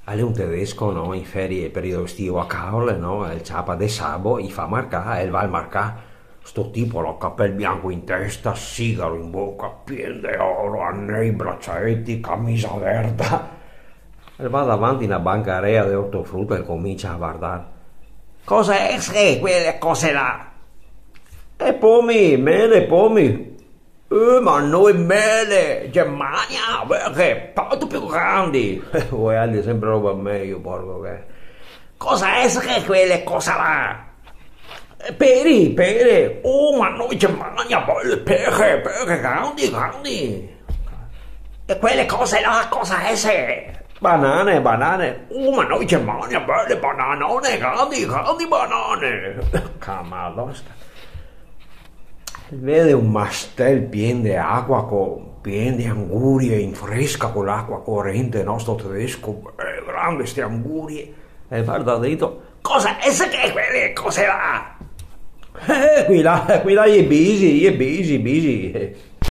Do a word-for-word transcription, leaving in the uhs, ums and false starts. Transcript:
Al xe un tedesco, no? In ferie, periodo estivo, a Caorle, no? El ciapa de sabo, i fa marcà, el va al marcà. Sto tipo, no? Capel bianco in testa, sigaro in boca, pien de oro, anei, bracialeti, camisa verta. El va davanti na bancarea de ortofruta e comincia a vardar. Cosa xe che quele cose là? E pomi, mele, pomi. Eh, ma no xe mele, Germania, vede, tanto pì grandi. Voialtri sempre roba mejo, porco che. Cosa xe che quele cose là? Eh, peri, pere. Oh, ma no, Germania, bele pere, pere, grandi, grandi. E quele cose là, cosa xe? Banane, banane. Oh, ma no, Germania, bele bananone, grandi, grandi banane. Camalosca. Vede un mastel pien de acua, co, pien de angurie, in fresca co l'acua corente, no, sto tedesco, eh, grande ste angurie. E varda drito, cosa xe che quele cose là? Eh, quei là, quei là i xe bisi, i xe bisi, bisi.